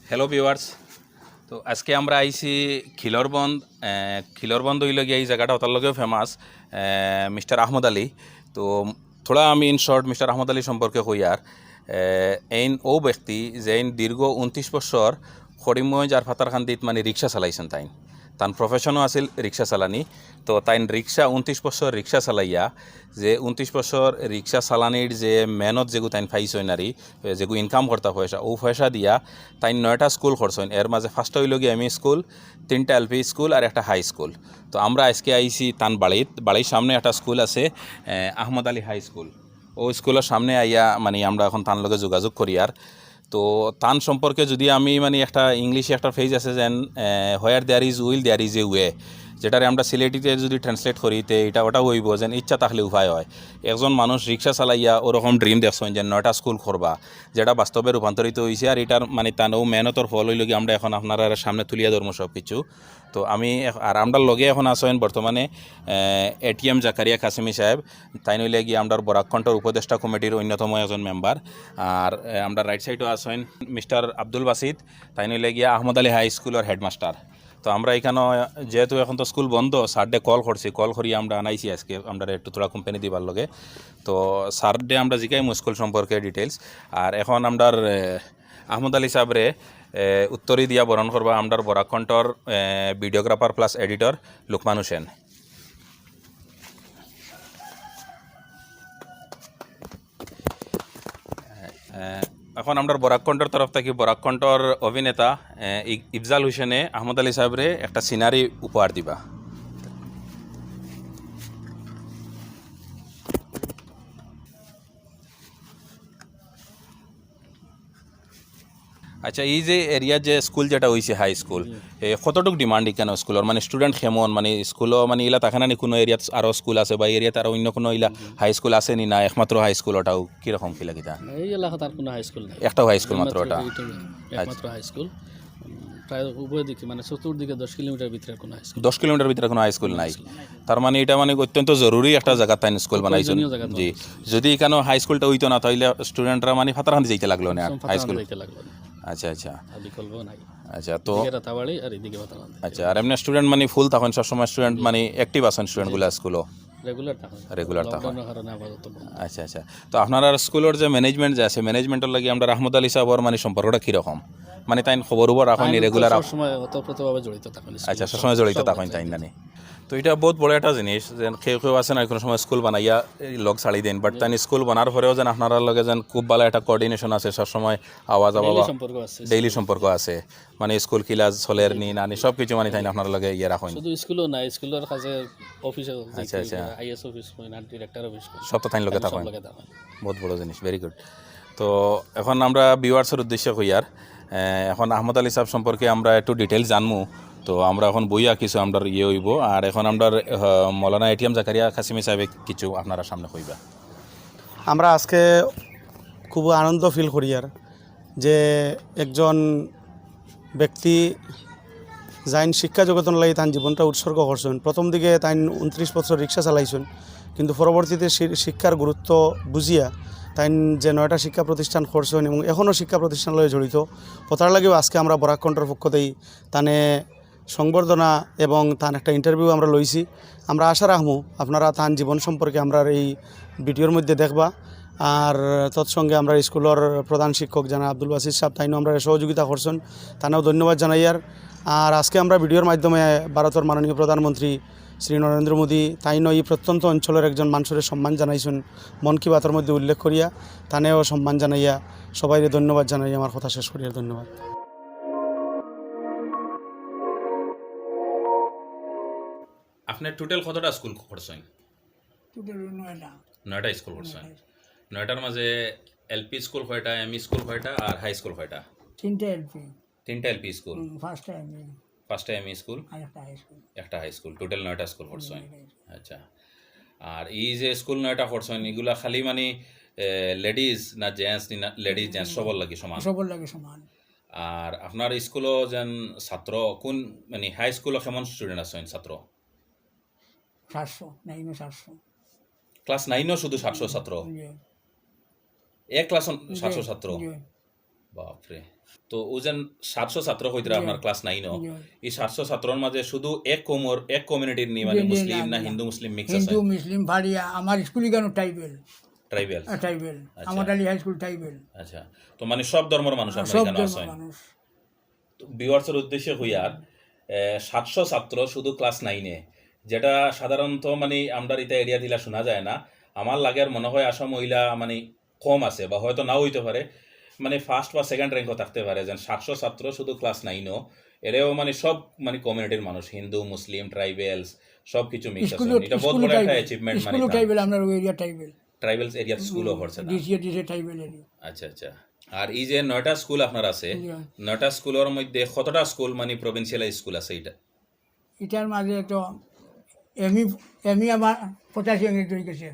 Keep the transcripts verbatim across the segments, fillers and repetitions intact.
Hello viewers, তো আজকে আমরা আইছি খিলরবন্দ। আহ, খিলরবন্দ অইল গিয়া এই জাগাটা অতার লগেও ফেমাস, মিস্টার আহমদ আলী। তো থোড়া আমি ইন শর্ট মিস্টার আহমদ আলী সম্পর্কে কইয়ার। আহ, এইন ও ব্যক্তি যেইন দীর্ঘ উনত্রিশ বছর করিমগঞ্জ আর পাথারকান্দিত মানে রিক্সা চালাইছইন তাইন। তান প্রফেশনও আছিল রিক্সা চালানি। তো তাইন রিক্সা উনত্রিশ বছর রিক্সা চালাইয়া, যে উনত্রিশ বছর রিক্সা চালানির যে মেহনত যেগু তাইন পাইছইন আর যেগু ইনকাম করতা পয়সা, ও পয়সা দিয়া তাইন নয়টা স্কুল করছইন। এর মাঝে ফার্স্টটা অইল গিয়া এমই স্কুল, তিনটা এলপি স্কুল আর একটা হাই স্কুল। তো আমরা আজকে আইছি তান বাড়িত। বাড়ির সামনে একটা স্কুল আছে, আহ, আহমদ আলী হাই স্কুল। ও স্কুলর সামনে আইয়া মানে আমরা এখন তান লগে যোগাযোগ করিয়ার। তো তান সম্পর্কে যদি আমি মানে একটা ইংলিশে একটা ফ্রেজ আছে যেন, আহ, "Where there is will, there is a way", যেটারে আমরা সিলেটিতে যদি ট্রান্সলেট করি তে এটা ওটাও অইব যেন ইচ্ছা থাকলে উপায় হয়। একজন মানুষ রিক্সা চালাইয়া ওরকম ড্রিম দেখছইন যে নয়টা স্কুল করবা, যেটা বাস্তবে রূপান্তরিত অইছে। আর এটার মানে তান ও মেহনতর ফল অইল গিয়া আমরা এখন আপনারার সামনে তুলিয়া ধরমু সব কিছু। তো আমি এখ-, আর আমরার লগে এখন আছইন বর্তমানে, আহ, এটিএম জাকারিয়া কাসেমি সাহেব, তাইন অইলে গিয়া আমরার বরাক কণ্ঠর উপদেষ্টা কমিটির অন্যতম একজন মেম্বার। আর, আহ, আমরার রাইট সাইডও আছইন মিস্টার আব্দুল বাসিত, তাইন অইলে গিয়া আহমদ আলী হাই স্কুলর হেডমাস্টার। তো আমরা এখানো, যেহেতু এখন তো স্কুল বন্ধ, স্যাররে কল করছি, কল করি আমরা আনাইছি আজকে, আমরা একটু থোড়া কোম্পানি দিবার লগে। তো স্যাররে আমরা জিকাইমু স্কুল সম্পর্কে ডিটেইলস। আর এখন আমরার, আহ, আহমদ আলী সাহেবরে, আহ, উত্তরি দিয়া বরণ করবা আমরার বরাক কণ্ঠর, আহ, ভিডিওগ্রাফার প্লাস এডিটর লুকমান হোসেন। আহ, এখন আমরার বরাক কণ্ঠর তরফ থাকি বরাক কণ্ঠর অভিনেতা, আহ, ই-, ইফজাল হোসেনে আহমদ আলী সাহেবরে একটা সিনারি উপহার দিবা। আচ্ছা, এই যে এরিয়া যে স্কুল যেটা অইছে হাই স্কুল, এ, কতটুক ডিমান্ড ইখানো স্কুলর? মানে স্টুডেন্ট কেমন? মানে স্কুলও মানে ইলা থাকে না নি কোনো এরিয়াত আরো স্কুল আছে বা এরিয়াত আরো অন্য কোনো ইলা হাই স্কুল আছে নি, না একমাত্র হাই স্কুল ওটাও? কিরকম কি লাগিতা? এই এলাকাত আর কোনো হাই স্কুল নাই। একটাও হাই স্কুল মাত্র একমাত্র ওটা? এইটাই, একমাত্র হাই স্কুল। উম, প্রায় উভয় দিকে, মানে চতুর্দিকে দশ কিলোমিটার ভিতরে কোনো হাই স্কুল। দশ কিলোমিটার ভিতরে কোনো হাই স্কুল নাই। তার মানে এটা মানে অত্যন্ত জরুরি একটা জাগাত তাইন স্কুল বানাইছইন। প্রয়োজনীয় জাগাত জি। বানাইছইন। যদি ইখানো হাই স্কুলটা অইতো না, তাইলে স্টুডেন্টরা মানে পাথারকান্দি যাইতে লাগলো না, হাই স্কুল। যাইতে লাগলো না। আচ্ছা, আচ্ছা। আর বিকল্প নাই। আচ্ছা, তো এদিকে রাতাবাড়ি আর এদিকে পাথারকান্দি। আচ্ছা, আর এমনি স্টুডেন্ট মানে ফুল তখন সবসময় স্টুডেন্ট মানে অ্যাক্টিভ আছেন স্টুডেন্টগুলা স্কুলও? রেগুলার তখন। রেগুলার তখন। লকডাউনের কারণে আপাতত বন্ধ। আচ্ছা, আচ্ছা। তো আপনার স্কুলর যে ম্যানেজমেন্ট যে আছে, ম্যানেজমেন্টর লাগি আমরার আহমদ আলী সাহেবর মানে সম্পর্কটা কিরকম? মানে তাইন খবর উবর রাখইন নি রেগুলার? সবসময় ওতপ্রোতভাবে জড়িত থাকইন। আচ্ছা, সবসময় জড়িত থাকইন তাইন জানি। তো এটা বহুত বড় একটা জিনিস, যে কেউ কেউ আছে না, কোনো সময় স্কুল বানাইয়া এই লগ ছাড়ি দেন, বাট তাইন স্কুল বানার পরেও যেন আপনারার লগে যেন খুব ভালো একটা কোঅর্ডিনেশন আছে, সবসময় আওয়া যাওয়া ডেইলি বা সম্পর্ক আছে। ডেইলি সম্পর্ক আছে, মানে স্কুল কিলা চলের নি না নি সব কিছু মানে তাইন আপনার লগে ইয়ে রাখইন। শুধু স্কুলও না, স্কুলর কাছে অফিসে আচ্ছা, আচ্ছা। আইএস অফিস কই না, ডিরেক্টর অফিস কই। সব তো তাইন লগে থাকইন। বহুত বড় জিনিস, ভেরি গুড। তো এখন আমরা ভিউয়ার্সর উদ্দেশ্যে কইয়ার, আহ, এখন আহমদ আলী সাহেব সম্পর্কে আমরা একটু ডিটেইলস জানমু। তো আমরা এখন বইয়া কিছু আমরার ইয়ে অইব, আর এখন আমরার, আহ, মৌলানা এটিএম জাকারিয়া কাসেমি সাহেবে কিছু আপনারার সামনে কইবা। আমরা আজকে খুব আনন্দ ফিল করিয়ার যে একজন ব্যক্তি যাইন শিক্ষা জগতর লাগি তান জীবনটা উৎসর্গ করছইন। প্রথম দিকে তাইন উনত্রিশ বছর রিক্সা চালাইছইন, কিন্তু পরবর্তীতে শি-, শিক্ষার গুরুত্ব বুঝিয়া তাইন যে নয়টা শিক্ষা প্রতিষ্ঠান করছইন এবং এখনও শিক্ষা প্রতিষ্ঠান লগে জড়িত, ওটার লাগিও আজকে আমরা বরাক কণ্ঠর পক্ষ থাকি তানে সংবর্ধনা এবং তান একটা ইন্টারভিউ আমরা লইছি। আমরা আশা রাখমু আপনারা তান জীবন সম্পর্কে আমরার এই ভিডিওর মধ্যে দেখবা। আর তৎসঙ্গে আমরার স্কুলর প্রধান শিক্ষক জনাব আব্দুল বাসিত সাহেব, তাইনও আমরারে সহযোগিতা করছইন, তানেও ধন্যবাদ জানাইয়ার। আর আজকে আমরা ভিডিওর মাধ্যমে ভারতর মাননীয় প্রধানমন্ত্রী শ্রী নরেন্দ্র মোদী, তাইনও এই প্রত্যন্ত অঞ্চলর একজন মানুষরে সম্মান জানাইছইন, মন কি বাতর মধ্যে উল্লেখ করিয়া, তানেও সম্মান জানাইয়া, সবাইরে ধন্যবাদ জানাইয়া আমার কথা শেষ করিয়ার। ধন্যবাদ। আপনি টোটাল কতটা স্কুল করছইন? টোটাল নয়টা। নয়টা স্কুল করছইন। নয়টা। নয়টার মাঝে এলপি স্কুল কয়টা, এমই স্কুল কয়টা, আর হাই স্কুল কয়টা? তিনটা এলপি। তিনটা এলপি স্কুল? হুম, পাঁচটা এমই। পাঁচটা এমই স্কুল? আর একটা হাই স্কুল। একটা হাই স্কুল। টোটাল নয়টা স্কুল করছইন। হুম, নয়টা স্কুল। আচ্ছা। আর এই যে স্কুল নয়টা করছইন, এগুলা খালি মানে, এ, লেডিজ না জেন্টস, নি না, লেডিজ জেন্টস হুম। সবর লাগি সমান? সবর লাগি সমান। আর আপনার স্কুলও যেন ছাত্র, কোন মানে হাই স্কুলও কেমন স্টুডেন্ট আছইন ছাত্র? সাতশো, নাইনও সাতশো। ক্লাস নাইনও শুধু সাতশো ছাত্র? জি। এক ক্লাসও জি, সাতশো ছাত্র? জি। বাপরে। তো ও যেন সাতশো ছাত্র কইতরা জি। আপনার ক্লাস নাইনও, জি। এই সাতশো ছাত্রর মাঝে শুধু এক কমর, এক কমিউনিটির নি, মানে জি, জি, মুসলিম না, না, না। হিন্দু মুসলিম মিক্স আছে? হিন্দু, মুসলিম, পাহাড়িয়া, আমার স্কুল ইখানো ট্রাইবেল। ট্রাইবেল? আহ, ট্রাইবেল। আচ্ছা। আমদালি হাই স্কুল ট্রাইবেল। আচ্ছা, তো মানে সব ধর্মর মানুষ আহ, আপনার সব ইখানো ধর্মর আছেন? মানুষ। তো ভিউয়ার্সের উদ্দেশ্যে কইয়ার, এ, সাতশো ছাত্র শুধু ক্লাস নাইনে, যেটা সাধারণত মানে আমরা ইতা এরিয়া দিলা শোনা যায় না। আমার লাগে আর মনে হয় আসাম মহিলা মানে কম আছে বা হয়তো নাও হইতে পারে, মানে ফার্স্ট বা সেকেন্ড র্যাঙ্কও থাকতে পারে, যেন সাতশো ছাত্র শুধু ক্লাস নাইনও, এরাও মানে সব মানে কমিউনিটির মানুষ, হিন্দু, মুসলিম, ট্রাইবেলস, সব কিছু মিক্স আছে। স্কুলও, এটা বহুত স্কুলও বড় একটা ট্রাইবেল, অ্যাচিভমেন্ট মানে স্কুলও ইখান। ট্রাইবেল, আমরা এরিয়া ট্রাইবেল। ট্রাইবেলস এরিয়াত স্কুলও হুম, করছে না? DCA, DCA tribal area. আচ্ছা, আচ্ছা। আর এই যে নয়টা স্কুল আপনার আছে, জি। নয়টা স্কুলের মধ্যে কতটা স্কুল মানে প্রভিন্সিয়াল স্কুল আছে এটা? এটার মাঝে তো এমই, এমই আমার পঁচাশি এমই হয়ে গেছে।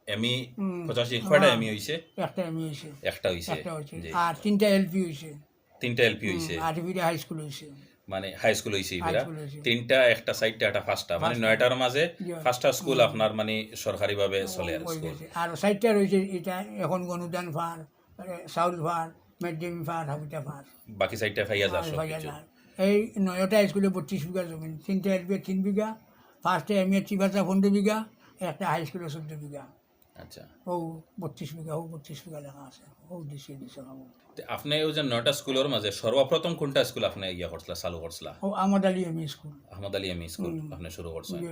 এমই হুম। পঁচাশি, কয়টা হ্যাঁ। এমই হইছে? একটা এমই হইছে। একটা হইছে। একটা হইছে। জি। আর তিনটা এলপি হইছে। তিনটা এলপি হুম, হইছে। আর এবারে হাই স্কুল হইছে। মানে হাই স্কুল হইছে হাই এবারে? স্কুল হইছে। তিনটা, একটা চাইরটা, একটা পাঁচটা। মানে পাঁচটা। নয়টার মাঝে জি। পাঁচটা স্কুল হুম। আপনার মানে সরকারিভাবে ও, চলে আর হয়ে স্কুল। গেছে। আর চাইরটা রইছে, এটা এখন অনুদান ফার, এ, চাউল ফার, মিড ডে মিল ফার, হাবিতা ফার। বাকি চাইরটা ফাইয়া যার আর সব ফাইয়া কিছু। যার। এই নয়টা স্কুলে বত্রিশ বিঘা জমিন, তিনটা এলপি তিন বিঘা, পাঁচটা এমই চিবাচা পনেরো বিঘা, একটা হাই স্কুলে চোদ্দ বিঘা। আচ্ছা। ও বত্রিশ বিঘা, ও বত্রিশ বিঘা লেখা আছে, ও ডিসি, ডিসি বাবু। তে আপনি ওই যে নয়টা স্কুলের মাঝে সর্বপ্রথম কোনটা স্কুল আপনি ইয়া করছিলা, চালু করছিলা? ও Ahmad Ali ME school. Ahmad Ali ME school হুম। আপনি শুরু করছেন। জি।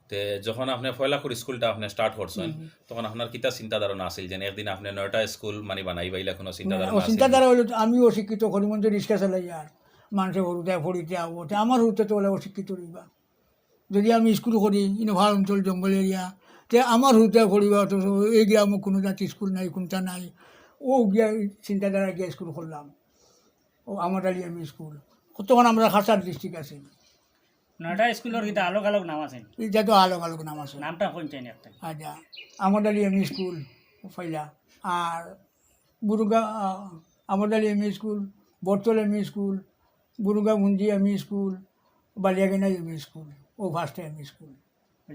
তে যখন আপনি পয়লা করে স্কুলটা আপনি স্টার্ট করছেন, হুম। তখন আপনার কিতা চিন্তা ধারণা আছিল যে একদিন আপনি নয়টা স্কুল মানে বানাইবা, ইলা কোনো চিন্তা না, ধারণা ও আছিল? চিন্তা ধারা হইলো তো আমিও অশিক্ষিত, করিমগঞ্জে রিক্সা চালাইয়ার, মানুষে হুরুতায় পড়িতে আবো, তে আমার হুরুতে তো বলে অশিক্ষিত রইবা। যদি আমি স্কুল করি, ইনো পাহাড় অঞ্চল, জঙ্গল এরিয়া, তে আমার হুরুতে পড়িবা, অথচ এই গ্রামও কোনো জাতি স্কুল নাই, কোনটা নাই, ও গিয়া চিন্তাধারা গিয়া স্কুল করলাম। ও আহমদ আলী এমই স্কুল, তখন আমরা কাছাড় ডিস্ট্রিক্ট আছে। নয়টা স্কুলের কিতা আলোক আলোক নাম আছে? এটা তো আলোক আলোক নাম আছে। নামটা কোন চাইনি একটা? আচ্ছা, আহমদ আলী এমই স্কুল পয়লা, আর বুরুঙ্গা, আহ, আহমদ আলী এমই স্কুল, বটতল এমই স্কুল, বুরুঙ্গা মুঞ্জি এমই স্কুল, বালিয়াগেনা এমই স্কুল, ও ফার্স্ট এমই স্কুল।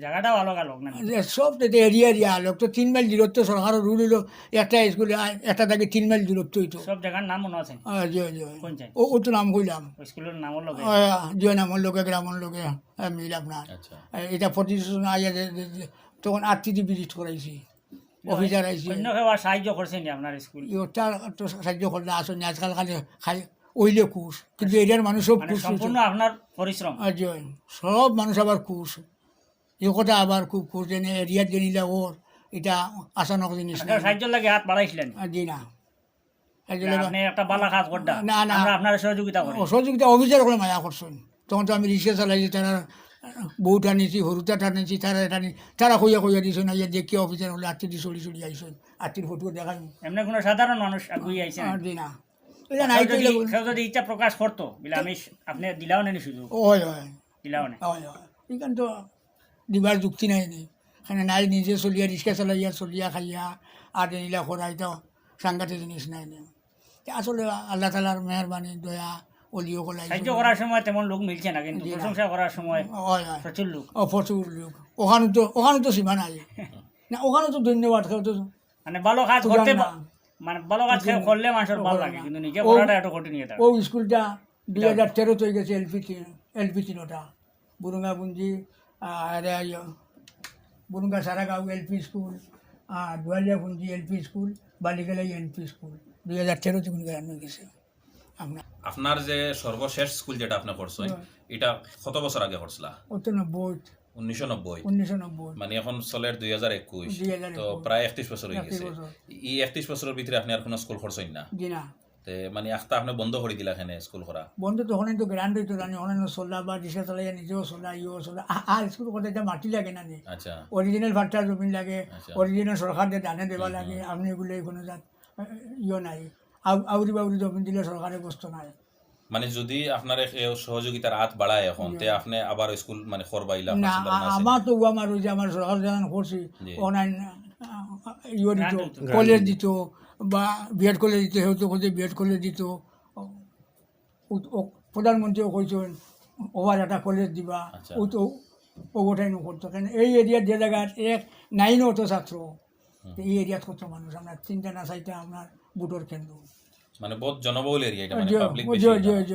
জায়গাটাও আলোক আলোক না? যে সব তো এরিয়া এরিয়া আলোক, তো তিন মাইল দূরত্ব সরকারের রুল হইলো একটা স্কুলে, আ, একটা থাকি তিন মাইল দূরত্ব হইতো। সব জায়গার নাম মনে আছে? আহ, জি, জি। কোন চাই? ও, ও তো নাম কইলাম। ওই স্কুলের নামর লগে? আহ, জি, নামর লগে, গ্রামর লগে, আহ, মিল আপনার। আচ্ছা। আহ, এটা প্রতিষ্ঠান আইয়া যে, যে, যে, তখন আটটি ভিজিট করাইছি। অফিসার আইছে। অন্য কেউ আর সাহায্য করছে নি আপনার স্কুল? ই ওটা তো সাহায্য করলে আসো নি, আজকাল খালি খাই ওইলে খুশ, কিন্তু এরিয়ার মানুষ সব মানে খুশ সম্পূর্ণ হইছে। আপনার পরিশ্রম? আহ, জি, সব মানুষ আবার খুশ। এই কথা আবার খুব খুশ, যেন এরিয়ার জেনিলা ওর, এটা আচানক জিনিস না। সাহায্য লাগে হাত বাড়াইছিলেন? আহ, জি না। এই যে না, লেবা- আপনি একটা ভালা কাজ করতা। না, না। আমরা আপনার সহযোগিতা করি। ও, সহযোগিতা অফিসার করে মায়া করছেন। তখন তো আমি রিক্সা চালাই, যে তারা বউটা নিছি, হরুতাটা নিছি, তারা এটা নি-, তারা কইয়া কইয়া দিছে না, ইয়া দেখিয়া অফিসার হলে আটটি দি সরি সরি আইছেন, আটটির ফটো দেখাই। এমনি কোনো সাধারণ মানুষ আগুই আইছে না? আর দি না। এটা নাই তো যদি, কেউ যদি ইচ্ছা প্রকাশ করতো, বলে আমি স-, আপনি দিলাও নেনি সুযোগ? ওই, ওই। দিলাও নেই। ওই, ওই। এখান তো দিবার যুক্তি নাই নি। এখানে নাই, নিজে চলিয়া, রিক্সা চালাইয়া, চলিয়া খাইয়া, আর এগুলা করাই তো সাংঘাতিক জিনিস নাই নি। তে আসলে আল্লাহ তাআলার মেহেরবানি, দয়া, অলি অকল আইছে। সাহায্য করার সময় তেমন লোক মিলছে না, কিন্তু জি না। প্রশংসা করার সময় হয়, হয়। প্রচুর লোক। ও, প্রচুর লোক। ওখানে তো, ওখানে তো সীমা নাই। না, ওখানে তো ধন্যবাদ, কেউ তো মানে ভালো কাজ করতে না। মানে ভালো কাজ কেউ করলে মানুষের ভালো লাগে, না। কিন্তু নিজে ও, করাটা একটু কঠিন হয়ে দাঁড়ায়। ও স্কুলটা দুই হাজার তেরো তো হয়ে গেছে, এলপি তিন, এলপি তিন ওটা। বুরুঙ্গাপুঞ্জি, আর এই বুরুঙ্গা সারাগাঁও এলপি স্কুল, আর দুয়ালিয়াপুঞ্জি এলপি স্কুল, বালিগালাই এলপি স্কুল, দুই হাজার তেরো থেকে হয়ে গেছে। আপনার আপনার যে সর্বশেষ স্কুল যেটা আপনি করছেন, হ্যাঁ। এটা কত বছর আগে করছিলা? ও তো নব্বই। উনিশশো নব্বই? উনিশশো নব্বই। মানে এখন চলের দুই হাজার একুশ। দুই হাজার একুশ। তো প্রায় একত্রিশ বছর হয়ে একত্রিশ গেছে। বছর। এই একত্রিশ বছরের ভিতরে আপনি আর কোনো স্কুল করছেন না? জি না। তে মানে একটা আপনি বন্ধ করে দিলা কেনে স্কুল করা? বন্ধ তো ওখানে তো গ্রান্ট হইতো না, ওখানে চললা বা রিক্সা চালাইয়া নিজেও চললা, ইয়েও চললা। আ-, আর স্কুল করতে একটা মাটি লাগে না নি? আচ্ছা। অরিজিনাল পাট্টা জমিন লাগে, আচ্ছা। অরিজিনাল সরকার দিয়ে দানে দেওয়া হুম, লাগে, হুম। আপনি এগুলো কোনো জাত, আ, ইয়ে নাই। আউ-, আউরি বাউরি জমিন দিলে সরকারে বসতো নাই। মানে যদি আপনার এক, এ সহযোগিতার হাত বাড়ায় এখন, জি। তে আপনি আবার স্কুল মানে করবা ইলা না, আপনার চিন্তা ভাবনা আ-, আছে? আমার তো ও আমার ওই যে আমার সরকার জানান করছি, জি। অনলাইন, আ, ইয়ে দিত, গ্রান্ট দিত। কলেজ দিত, বা বিএড কলেজ দিত, হেউ তো কইছে বিএড কলেজ দিত। ও, ও, প্রধানমন্ত্রীও কইছেন, ওভার একটা কলেজ দিবা, আচ্ছা। ও তো ওভারটাইম করতো। কেন এই এরিয়ার যে জায়গা এক নাইনও তো ছাত্র, হুম। তো এই এরিয়াত কত মানুষ, আমরা তিনটা না চারটা আপনার ভোটর কেন্দ্র। মানে বহুত জনবহুল এরিয়া এটা, মানে জি, পাবলিক জি, বেশি জি, এটা। জি,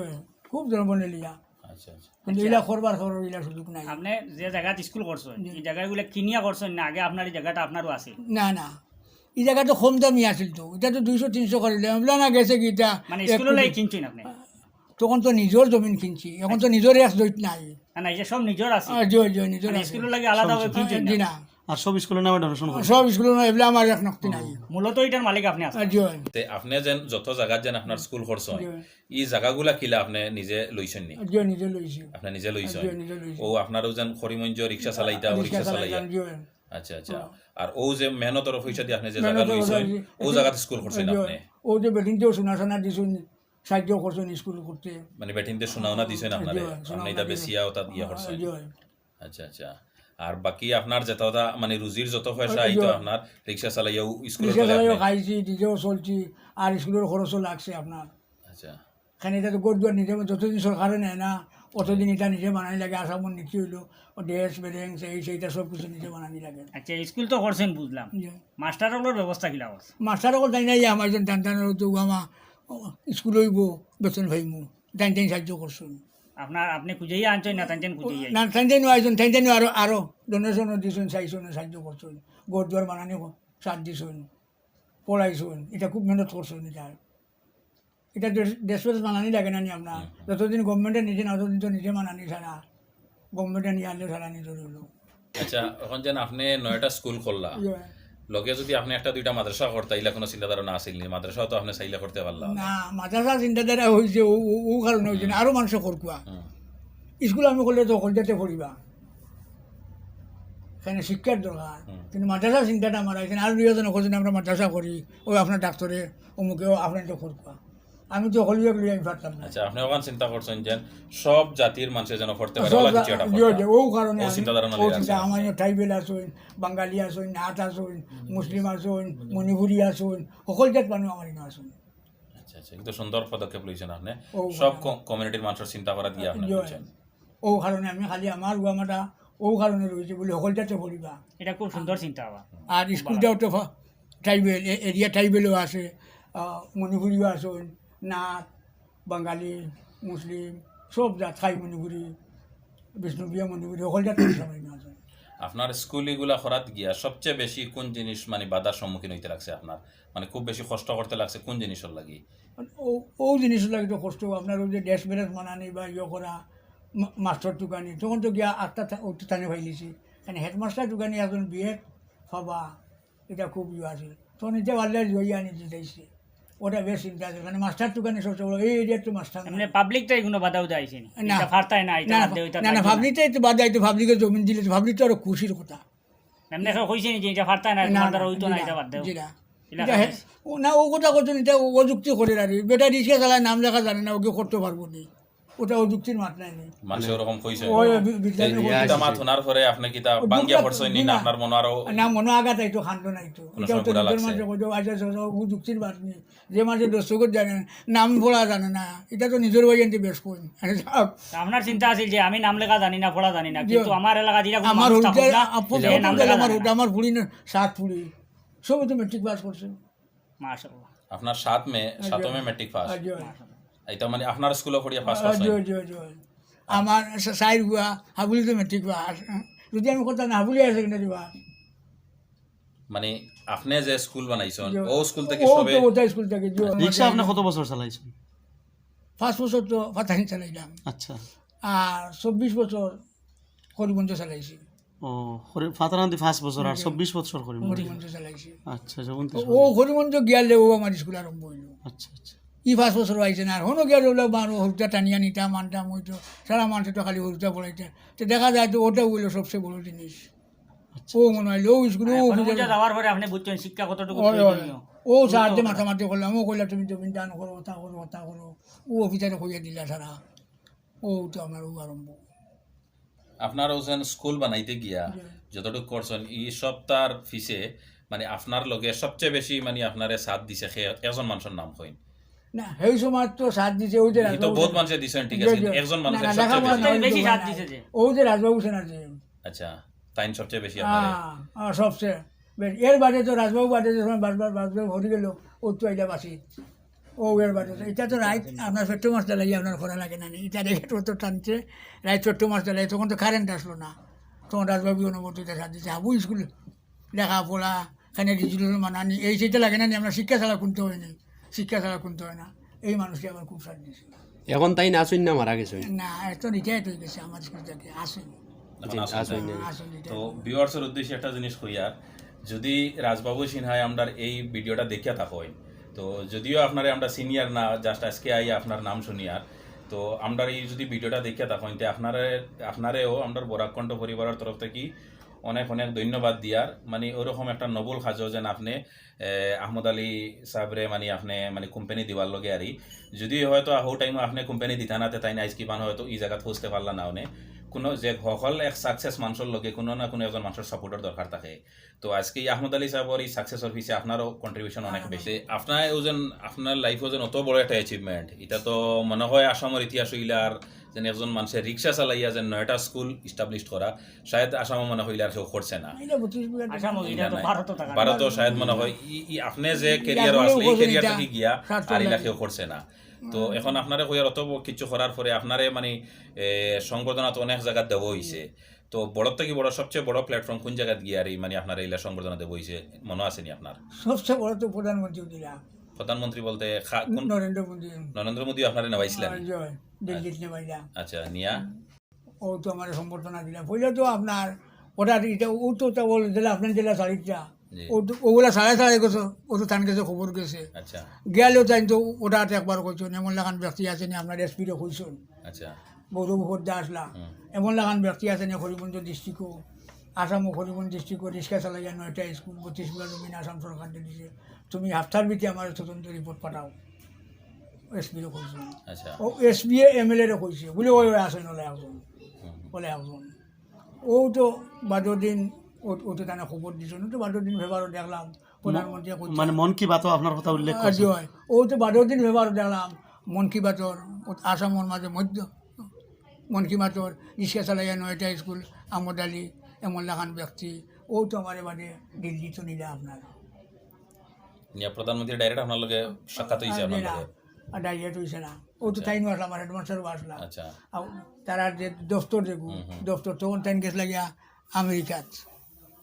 খুব জনবহুল এরিয়া। আচ্ছা আচ্ছা। কিন্তু আচ্ছা। ইলা করবার করার ইলা সুযোগ নাই। আপনি যে জায়গাত স্কুল করছেন, জি। এই জায়গাগুলো কিনিয়া করছেন না আগে আপনার এই জায়গাটা আপনারও আছে? না, না, এই জায়গা তো কম দামি আছিল তো, এটা তো দুইশো তিনশো করিলে আমরা না গেছে কি এটা মানে এক স্কুলের কোটি। লাগি কিনছেন আপনি? তখন তো নিজের জমিন কিনছি, এখন তো নিজের এক জইত নাই। না না, এটা সব নিজের আছে। আর জি, জি, নিজের মানে আছে। স্কুলের লাগি আলাদা ভাবে আহ, কিনছেন জি না? না, আর সব স্কুলের নামে ডোনেশন করছে। সব স্কুল না, এগুলা আমার এক নক্তি নাই। মূলত এটার মালিক আপনি আছেন। আর জি, তে আপনি যেন যত জায়গাত যেন আপনার স্কুল করছেন, জি, এই জায়গাগুলা কিলা আপনি নিজে লইছেন নি? আর জি, নিজে লইছি। আপনি নিজে লইছেন? জি, নিজে লইছি। ও আপনার যেন করিমগঞ্জ রিক্সা চালাইতা, ও রিক্সা চালাইয়া। জি। আচ্ছা আচ্ছা। আর ও যে মেহনতর পয়সা দিয়ে আপনি যে জায়গা মেহনতর লইছেন, পয়সা দিয়ে। ও জায়গাত স্কুল করছেন জি, আপনি? ও যে বেটিনতেও সোনা সোনা দিছুন, সাহায্য করছেন স্কুল করতে। মানে বেটিনতে সোনাও না দিছেন আপনারে? জি, সোনাও আপনি না এটা দিছেন। বেচিয়া ওটা ইয়ে করছেন? জি। আচ্ছা আচ্ছা। আর বাকি আপনার যেটা ওটা মানে রুজির যত পয়সা জি। আইতো আপনার রিক্সা চালাইয়া ও স্কুলের রিক্সা তলে চালাইও আপনি? খাইছি, নিজেও চলছি, আর স্কুলের খরচও লাগছে আপনার। আচ্ছা। কারণ এটা তো ঘর দুয়ার নিজে, যতদিন সরকারে নেয় না, অতদিন এটা নিজে বানানি লাগে। আসামর নীতি হইলো, ও ডেস্ক, বেঞ্চ, এই সেইটা সব কিছু নিজে বানানি লাগে। আচ্ছা, স্কুল তো করছেন বুঝলাম, জি। মাস্টার অকলর ব্যবস্থা কিলা আছে? মাস্টার অকল তাই নাই, আমার একজন টান টান তো আমার স্কুল হইব, বেতন পাইমু, তাই তাই সাহায্য করছুন। আপনার আপনি খুঁজেই আনছেন না তাই খুঁজেই? না, তাই তাই আইছুন, তাই তাই আরো আরো ডোনেশনও দিছুন, চাইছুন, সাহায্য করছুন, ঘর দুয়ার বানানি সাথ দিছুন, পড়াইছুন, এটা খুব মেহনত করছুন। এটা এটা ডেস- ডেসপেরেস বানানি লাগে না নি আপনার? যতদিন গভর্নমেন্টে নিজে না, ততদিন তো নিজে বানানি ছাড়া, গভর্নমেন্টে নিয়ে আনলে ছাড়া নিজে হইল। আচ্ছা, এখন যেন আপনি নয়টা স্কুল করলা, ইয়ে। লগে যদি আপনি একটা দুইটা মাদ্রাসা করতা, ইলা কোনো চিন্তাধারা না আছিল নি? মাদ্রাসাও তো আপনি চাইলে করতে পারলা। না, মাদ্রাসা চিন্তাধারা হয়েছে ও, ও, ও কারণে হয়েছে না, আরো মানুষে করকুয়া। হুম। স্কুল আমি করলে তো হকলজাতে পড়িবা, এখানে শিক্ষার দরকার। হুম। কিন্তু মাদ্রাসা চিন্তাটা আমার এখানে আরো দুইজন করছেন, আমরা মাদ্রাসা করি, ও আপনার ডাক্তারে, অমুকে, ও আপনার তো করকুয়া। আমি তো হকলজাত লই আমি পারতাম না। আচ্ছা, আপনি ওখান চিন্তা করছেন যে সব জাতির মানুষে যেন পড়তে পারে, সব ওলা জা- কিছু একটা জি, করতা। জি, ও কারণে ও আমি- চিন্তাধারা না ও লইয়া চিন্তা, আছে। আমার ট্রাইবেল আছইন, বাঙালি আছইন, নাথ আছইন, মুসলিম আছইন, মণিপুরি আছইন, হকলজাত মানুষ আমার এখানে আছইন। আচ্ছা আচ্ছা, কিন্তু সুন্দর পদক্ষেপ লইছেন আপনি। ও, সব হ্যাঁ। ক-, কমিউনিটির মানুষের চিন্তা করা দিয়ে আপনি জি। লইছেন। ও কারণে আমি খালি আমার ওয়ামাটা ও কারণে রয়েছে বলে হকলজাতে পড়িবা। এটা খুব সুন্দর চিন্তা ভাবনা। আর স্কুলটাও তো ট্রাইবেল, এরিয়া ট্রাইবেলও আছে, আহ, মণিপুরিও আছইন, নাথ, বাঙালি, মুসলিম, সব জাত, খাই মণিপুরি, বিষ্ণুপ্রিয়া মণিপুরি, হকলজাত মানুষ আমার এখানে আছইন। আপনার স্কুল এগুলা করাত গিয়া সবচেয়ে বেশি কোন জিনিস মানে বাধার সম্মুখীন হইতে লাগছে আপনার? মানে খুব বেশি কষ্ট করতে লাগছে কোন জিনিসের লাগি? ও, ও জিনিস লাগে তো কষ্ট, আপনার ওই যে ডেস্ক বেঞ্চ বানানি বা ইয়ে করা, মা-, মাস্টার টুকানি, তখন তো গিয়া আটটা থা-, ওটা টানে পাইলিছি। মানে হেডমাস্টার টুকানি একজন বিয়ে পাবা, এটা খুব ইয়ে আছে। তখন এটা পারলে লইয়া আনি দিতেছি, ওটা বেশ চিন্তা আছে। মানে মাস্টার টুকানি সবচেয়ে বড়, এই এরিয়ার তো মাস্টার এমনি নাই। পাবলিক তো এগুলো বাধা উদা আইছে নি? না, এটা পারতাই না, এটা না, বাদ দেও, এটা না, না, থাকবে না। পাবলিকটাই তো বাদ দেয়, তো পাবলিকের জমিন দিলে তো পাবলিক তো আরো খুশির কথা। এমনি কেউ কইছে নি যে এটা পারতাই না, না, তোমার না, দ্বারা হইতো জি না, না, এটা বাদ দেও? জি না। এটা এটা খাবে। হে-, ও না, ও কথা করছে না, এটা ও যুক্তি করে আর কি। বেটা রিক্সা চালায়, নাম লেখা জানে না, ওকে করতে পারবো নি, ওটা ও যুক্তির মাত নাই নি। মানুষে ওরকম কইছে। ওই বি-, বিজ্ঞানী এই ওই ইটা মাত শোনার পরে আপনি কিতা ও বাঙ্গিয়া দুঃখ পড়ছেন নি জি না? না। আপনার মনে আরো না, মনে আঘাত আইতো, কান্দ নাইতো। কোনো এটা সময় তো বুড়া নিজের লাগছে? মাঝে কইতো, আচ্ছা, আচ্ছা, আচ্ছা, ও যুক্তির মাত নেই। যে মাঝে দস্তখত জানে না, নাম পড়া জানে না, এটা তো নিজের ভাই আনতে বেশ কই। আরে সাহেব, তো আপনার চিন্তা আছিল যে আমি নাম লেখা জানি না, পড়া জানি না, জি। কিন্তু আমার এলাকা যেরকম আমার মানুষ হুরুতা, থাকুক না, আপ-, যে প্রথম নাম থেকে লেখা আমার জানে হুরুতা, না। আমার ফুড়ি না, সাত ফুড়ি, সবই তো মেট্রিক পাস করছে। মাশাআল্লাহ। আপনার সাত মেয়ে, সাত মেয়ে মেট্রিক পাস। আর জি, এটা মানে আপনার স্কুলে পড়িয়া পাস আর জি, করছেন? জি, জি। আমার সা-, সাইর বুয়া হাবুলি তো মেট্রিক পাস। যদি আমি করতাম না, হাবুলি আছে কিনা দিবা। মানে আপনি যে স্কুল বানাইছেন, জি। ও স্কুল থেকে ও সবে তো ওটা স্কুল থেকে, জি। রিক্সা আপনি কত বছর চালাইছেন? পাঁচ বছর তো ফাতানি চালাইলাম। আচ্ছা। আর চব্বিশ বছর করিমগঞ্জ চালাইছি। ও, হরি-, ফাতানাদি পাঁচ বছর আর চব্বিশ বছর করিমগঞ্জ। করিমগঞ্জ চালাইছি। আচ্ছা, আচ্ছা, উনত্রিশ ও করিমগঞ্জ গিয়ালে ও আমার স্কুল আরম্ভ হইল। আচ্ছা, আচ্ছা। ই পাঁচ বছর আইছে না, আর হনো গিয়ালে ওলা বারো হরুতা টানিয়া নিতাম, আনতাম হইতো। সারা মানুষ তো খালি হরুতা পড়াইতে। তো দেখা যায় তো ওটাও হইলো সবচেয়ে বড় জিনিস। ও মনে হয় ও স্কুলে ও এখন খুঁজে বুঝে যাওয়ার পরে আপনি বুঝছেন শিক্ষা কতটুকু ওই, ওই। প্রয়োজনীয়। ও স্যারতে মাতামাতি করলাম, ও কইলা তুমি জমিন দান করো, ওটা করো, ওটা করো। ও অফিসারে কইয়া দিলা সারা। ও তো আমার ও আরম্ভ। আপনার হোসেন স্কুল বানাইতে গিয়া যতটুকু করছেন, এই সপ্তাহর পিছে মানে আপনার লগে সবচেয়ে বেশি মানে আপনারে সাথ দিছে খে-, একজন মানুষের নাম কইন। না, সেই সময় তো সাথ দিছে, ওই যে এই তো রাজবাবু বহুত ছিল। মানুষে দিছেন, ঠিক জি, আছে, জি। কিন্তু একজন না, মানুষের না, সবচেয়ে লেখাপড়া বেশি। নাই, বেশি ওই সাথ না। দিছে যে। ওই যে রাজবাবু সেন আছে। আচ্ছা, তাইন সবচেয়ে বেশি আপনারে। হ্যাঁ, হ্যাঁ, সবচেয়ে বেশ। এর বাদে তো রাজবাবু বাদে যে সময় বারবার বারবার হরি গেল, ও তো এটা বাসি। ও এর বাদে তো, ইটা তো রাইত আপনার পেট্রো মাছ জ্বালাইয়া আপনার করা লাগে না নি? ইটা রেখে তো টানছে, রাইত পেট্রো মাছ জ্বালাই, তখন তো কারেন্ট আসলো না, তখন রাজবাবু অনুমতি দেখা দিচ্ছে, হাবু স্কুল লেখাপড়া, এখানে ডিজিটাল মানানি, এই সেইটা লাগে না নি? আমরা শিক্ষা ছাড়া কুনতে হয় নি, শিক্ষা ছাড়া কুনতে হয় না। এই মানুষটি আমার খুব সাথ দিয়েছিল। এখন তাইন আছইন না মারা গেছইন? না, এখন রিটায়ার্ড হয়ে গেছে আমার স্কুল থেকে, আছইন। এখন জি, আছইন আছইন না। না। আছইন, রিটায়ার্ড। তো ভিউয়ার্সের উদ্দেশ্যে একটা জিনিস কইয়ার, যদি রাজবাবু সিনহায় আমরার এই ভিডিওটা দেখিয়া থাকইন, তো যদিও আপনারে আমরা সিনিয়র না, জাস্ট আজকে আইয়া আপনার নাম শুনিয়ার, তো আমরার এই যদি ভিডিওটা দেখিয়া থাকইন, তে আপনারে, আপনারেও আমরার বরাক কণ্ঠ পরিবারের তরফ থাকি অনেক অনেক ধন্যবাদ দিয়ার। মানে ওরকম একটা নোবেল কাজও যেন আপনে, এ, আহমদ আলী সাহেবরে মানে আপনে মানে কোম্পানি দিবার লগে আরি। যদি হয়তো হউ টাইমে আপনে কোম্পানি দিতা না, তে তাইন আইজ কিবান হয়তো ই জাগাত পৌঁছতে পারলা না অনে। কোনো যে হকল এক সাকসেস মানুষর লগে কোনো না কোনো একজন মানুষর সাপোর্টর দরকার থাকে। তো আজকে এই আহমদ আলী সাহেবর এই সাকসেসর পিছে আপনারও কন্ট্রিবিউশন অনেক বেশি। আপনার ওজন, আপনার লাইফ ওজন অত বড় একটা অ্যাচিভমেন্ট, এটা তো মনে হয় আসামর ইতিহাস হইলে আর যেন একজন মানুষের রিক্সা চালাইয়া যেন নয়টা স্কুল এস্টাবলিশ করা, শায়দ আসামও মনে হইলে আর কেউ করছে না। এটা বত্রিশ বিঘা আসাম জায়গা। ওই, এটা তো না, না। ভারতও থাকার ভারতও কথা। শায়দ মনে হয় ই, ই আপনি যে ক্যারিয়ারও আসলে, এই ক্যারিয়ার থাকি গিয়া আর ইলা কেউ করছে না। তো এখন আপনারে কইয়ার অত ব-, কিছু করার পরে আপনারে মানে, এ, সংবর্ধনা তো অনেক জায়গা দেওয়া হইছে। তো বড় থাকি বড়, সবচেয়ে বড় প্ল্যাটফর্ম কোন জায়গাত গিয়া আর এই মানে আপনারে ইলা সংবর্ধনা দেওয়া হইছে, মনে আছে নি আপনার? সবচেয়ে বড় তো প্রধানমন্ত্রী দিলা। প্রধানমন্ত্রী বলতে খা-, কোন? নরেন্দ্র মোদী। নরেন্দ্র মোদী আপনারে নেওয়াইছিলেন? হ্যাঁ, জয়, দিল্লিত নেওয়াইলা। আচ্ছা, নিয়া? ও তো আমার সম্বর্ধনা দিলা। পয়লা তো আপনার ওটা, এটা, ও তো, তা বলে দিলা, আপনার জেলা সারিটা। জি। ও তো, ওগুলা সাড়ে সাড়ে গেছে, ও তো তান গেছে খবর গেছে। আচ্ছা। গেলেও তাই তো ওটা তো একবার কইছেন, এমন লাখান ব্যক্তি আছে নি, আপনার এসপি রে কইছেন। আচ্ছা। গৌরব উপদ্যা আসলা। হুম। এমন লাখান ব্যক্তি আছে নি, করিমগঞ্জ ডিস্ট্রিক্টও, আসামও করিমগঞ্জ ডিস্ট্রিক্টও রিক্সা চালাইয়া নয়টা স্কুল, বত্রিশ বিঘা জমিন আসাম সরকার দিয়ে দিছে। তুমি হাফতার ভিতরে আমার তদন্ত রিপোর্ট পাঠাও। এসপি রে কইছেন। আচ্ছা। ও এসপি এ এমএলএ রে কইছে। বলে, "ওই, ওই, আসেন, ওলা একজন।" হুম। বলে, "একজন।" ও তো বাদর দিন, ও, ও তো তানে খবর দিছেন। ও তো বাদর দিন পেপারও দেখলাম, প্রধানমন্ত্রী কইছে। মানে মন কি বাতও আপনার কথা উল্লেখ আ, করছে? জি হয়। ও তো বাদর দিন পেপারও দেখলাম, মন কি বাতর, ও আসামর মাঝে মধ্য, মন কি বাতর, রিক্সা চালাইয়া নয়টা স্কুল, আহমদ আলী, এমন লাখান ব্যক্তি, ও তো আমারে বাদে দিল্লি তো নিলা আপনার। নিয়া প্রধানমন্ত্রী ডাইরেক্ট আপনার লগে সাক্ষাৎ হইছে আপনার লগে? আর ডাইরেক্ট হইছে না। ও তো আচ্ছা। তাইন আসলা, আমার হেডমাস্টারও আসলা। আচ্ছা। আর তারা যে দপ্তর দেখু, হুম, হুম। দপ্তর তখন তাইন গেছলা গিয়া আমেরিকাত।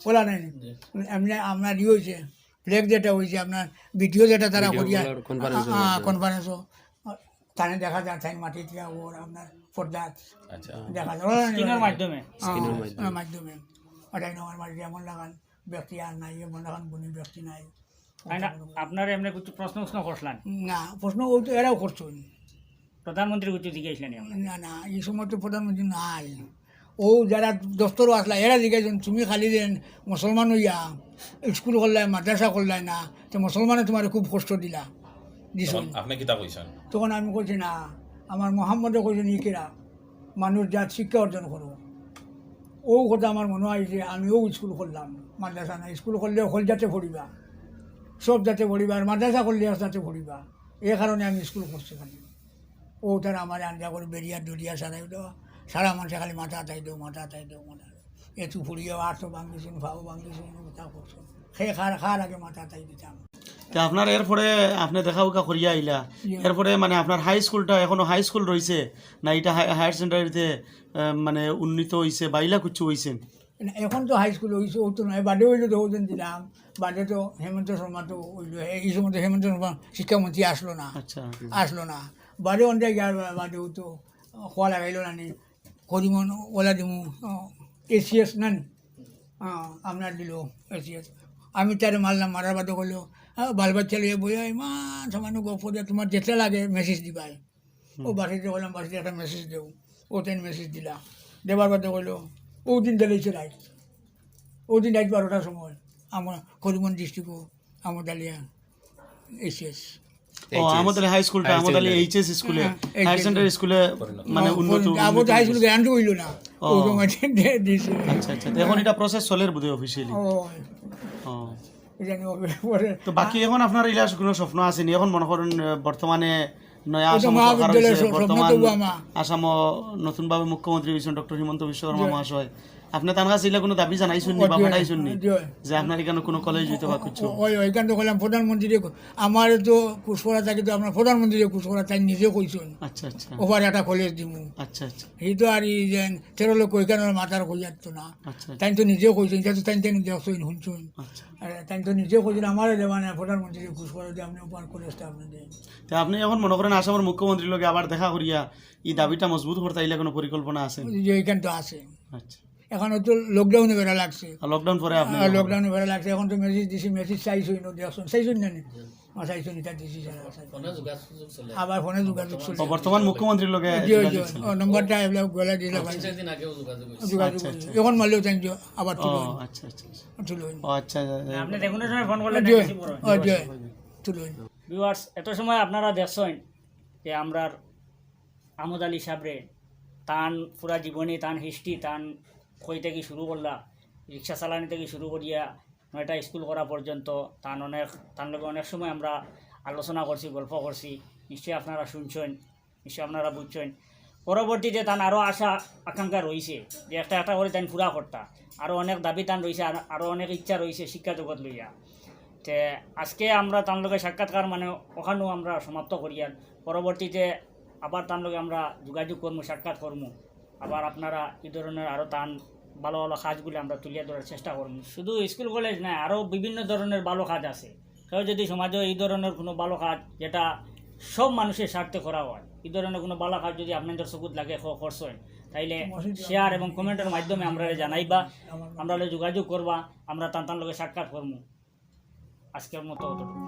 ওলা নাই। জি। এমনি আপনার ইয়ে হইছে, ফ্ল্যাগ যেটা হইছে, আপনার ভিডিও যেটা তারা ভিডিও করিয়া, কলার কনফারেন্স আ, আ, হইছে। কনফারেন্সও। তানে দেখা যায়, তাইন মাটিত গিয়া ওর আপনার পর্দাত আচ্ছা। দেখা যায়। ওলা নাই। স্ক্রিনের মাধ্যমে। হ্যাঁ, স্ক্রিনের মাধ্যমে। ওর মাধ্যমে। ওটাই না, আমার মাটিতে এমন লাগান ব্যক্তি আর নাই, এমন লাগান গুণী ব্যক্তি নাই। তাই না, আপনারা এমনি কিছু প্রশ্ন উশ্ন করছিলেন? না, প্রশ্ন ও তো এরাও করছইন। প্রধানমন্ত্রীর কিছু জিজ্ঞাসা নেই আপনার? না, না, এই সময় তো প্রধানমন্ত্রী নাই। ও যারা দপ্তরও আসলা, এরা জিজ্ঞাসা, "তুমি খালি যেন মুসলমান হইয়া স্কুল করলায়, মাদ্রাসা করলায় না, তো মুসলমানে তোমারে খুব কষ্ট দিলা, দিছইন।" তখন আপনি কিতা কইছেন? তখন আমি কইছি, "না, আমার মোহাম্মদে কইছেন, ই কিরা?" মানুষ জাত শিক্ষা অর্জন করো। ও কথা আমার মনে হয় যে আমি ও স্কুল করলাম, মাদ্রাসা না, স্কুল করলে হকল জাতে পড়িবা, সব জাতে পড়িবা, আর মাদ্রাসা করলে এক জাতে পড়িবা। এই কারণে আমি স্কুল করছি খালি। ও তারা আমার আন্দা করে বেরিয়া ডুরিয়া সারাই দেওয়া, সারা মানুষে খালি মাথা তাই দেও, মাথা তাই দেও, মাথা। এ তুই পড়িয়াও আর তো ভাঙ্গিছুন, ফাও ভাঙ্গিছুন, তা করছুন। খে খার, খার আগে মাথা তাই দিতাম। তে আপনার এরপরে আপনি দেখা উকা করিয়া আইলা, জি। এরপরে মানে আপনার হাই স্কুলটা এখনো হাই স্কুল রইছে না, এটা হাই-, হায়ার সেকেন্ডারিতে, আহ, মানে উন্নীত হইছে বা ইলা কিছু হইছে? না, এখন তো হাই স্কুল হইছে, ও তো নয়, বাদে হইলে তো ওজন দিলাম, বাদে তো হেমন্ত শর্মা তো হইলো, এই সময় তো হেমন্ত শর্মা শিক্ষামন্ত্রী আসলো না, আচ্ছা। আসলো না, বাদে অন জায়গা বাদে ও তো খোয়া লাগাইলো না নি, করিমন ওলা দিমু, এসিএস না নি? হ্যাঁ, আপনার দিল এসিএস। আমি তারে মারলাম, মারার বাদে কইলো, "আ, বাল বাচ্চা লইয়া বইয়া ইমান সামান্য গপ করিয়া তোমার যেটা লাগে মেসেজ দিবাই।" ও হুম। বাসিতে কইলাম, "বাসিতে একটা মেসেজ দেও।" ও তাইন মেসেজ দিলা। দেবার বাদে কইলো, "ও দিন দিলেইছে রাইত।" ও দিন রাইত বারোটার সময় আমার করিমন ডিস্ট্রিক্টও আহমদ আলিয়া এসিএস। ও, এইচএস। আহমদ আলী হাই স্কুলটা, হায়ার আহমদ আলী সেকেন্ডারি। এইচএস স্কুলে, হ্যাঁ, হায়ার এইচএস। সেকেন্ডারি স্কুলে, পরিণত। মানে, ও, উন্নত, পরি-, উন্নত আহমদ হাই হয়েছে। স্কুল গ্রান্ট হইল না। ও। ও তো মানে দে-, দিছে। আচ্ছা, আচ্ছা। তো এখন এটা প্রসেস চলের বোধহয় অফিসিয়ালি। ও। ও। এই জানি ওর পরে। তো বাকি এখন আপনার ইলা কোনো স্বপ্ন আছে নি? এখন মনে করেন, আহ, বর্তমানে নয়া ওই তো আসাম সরকার মহাবিদ্যালয়ের হয়েছে, স্বপ্ন তো বর্তমান বাবা মা। আসামও নতুনভাবে মুখ্যমন্ত্রী হয়েছেন ডক্টর হিমন্ত বিশ্ব শর্মা জি। মহাশয়। আপনে তান কাছে ইলা কুনু দাবি জানাইছইন নি বা পাঠাইছইন নি? জি, অয়। যে আপনার ইখানো কুনু কলেজ অইতো বা কিছু? অয়, অয়, ইখান তো কইলাম প্রধানমন্ত্রীরে, আমারে তো কুশকরা থাকি তো আপনার প্রধানমন্ত্রীরে কুশকরা তাইন নিজে কইছইন। আচ্ছা, আচ্ছা। ওভার একটা কলেজ দিমু। আচ্ছা, আচ্ছা। এই তো আর এই যে তেরো লক্ষ ইখানর মাথার কইয়ার তো না। আচ্ছা, আচ্ছা। তাইন তো নিজে কইছইন, ইটা তো তাইন তাইন দেখছইন, হুনছইন। আচ্ছা। আর তাইন তো নিজে কইছইন, আমারে দেওয়া না, প্রধানমন্ত্রীরে কুশকরা দিয়া আপনে ওভার কলেজটা আপনে দেন। তে আপনে এখন মনে করেন আসামর মুখ্যমন্ত্রীর লগে আবার দেখা করিয়া ই দাবিটা মজবুত করতা, ইলা কুনু পরিকল্পনা আছে? জি, ইখান তো আছে। আচ্ছা। এখন তো লকডাউনে বেড়া লাগছে। আর লকডাউন পরে আপনে আর লকডাউনে বেড়া লাগছে, এখন তো মেসেজ দিছি, মেসেজ চাইছইন, দেখছইন, চাইছইন না নি? আর চাইছইন, ইটা দিছি, স্যার, স্যার। ফোনে যোগাযোগ চলে। আবার ফোনে যোগাযোগ চলে। ও, বর্তমান মুখ্যমন্ত্রীর লগে জি, জি, যোগাযোগ চলে। ও, নম্বরটা এগুলা গলা দিলে ভাই। তিন চার দিন আগেও যোগাযোগ হয়েছে। যোগাযোগ আচ্ছা, হয়েছে। আচ্ছা। এখন মারলেও চাইন যে আবার তুলে ও, হইন। আচ্ছা, আচ্ছা, আচ্ছা। তুলে হইন। ও, আচ্ছা, আচ্ছা। আপনি যে কোনো সময় ফোন করলে জি, রিসিভ করবেন। ও, জি, তুলে হইন। ভিউয়ার্স, এত সময় আপনারা দেখছইন যে আমরার আহমদ আলী সাবরে তান পুরা জীবনী, তান হিস্ট্রি, তান কই থাকি শুরু করলা, রিক্সা চালানি থাকি শুরু করিয়া নয়টা স্কুল করা পর্যন্ত তান অনেক, তান লগে অনেক সময় আমরা আলোচনা করছি, গল্প করছি। নিশ্চয়ই আপনারা শুনছইন, নিশ্চয়ই আপনারা বুঝছইন। পরবর্তীতে তান আরও আশা আকাঙ্ক্ষা রইছে যে একটা একটা করি তান পুরা করতা, আরও অনেক দাবি তান রইছে, আর আরও অনেক ইচ্ছা রইছে শিক্ষা জগৎ লইয়া। তে আজকে আমরা তান লগে সাক্ষাৎকার মানে ওখানেও আমরা সমাপ্ত করিয়ার। পরবর্তীতে আবার তান লগে আমরা যোগাযোগ করমু, সাক্ষাৎ করমু। আবার আপনারা ই ধরনের আরও তান ভালো ভালো কাজগুলি আমরা তুলিয়া ধরার চেষ্টা করমু। শুধু স্কুল কলেজ নায়, আরও বিভিন্ন ধরনের ভালো কাজ আছে। কেউ যদি সমাজে ই ধরনের কোনো ভালো কাজ, যেটা সব মানুষের স্বার্থে করা হয়, ই ধরনের কোনো ভালো কাজ যদি আপনাদের চকুত লাগে, ক-, করছইন, তাইলে শেয়ার এবং কমেন্টের মাধ্যমে আমরারে জানাইবা, আমরারে যোগাযোগ করবা, আমরা তান তান লগে সাক্ষাৎ করমু। আজকের মতো অতটুকু।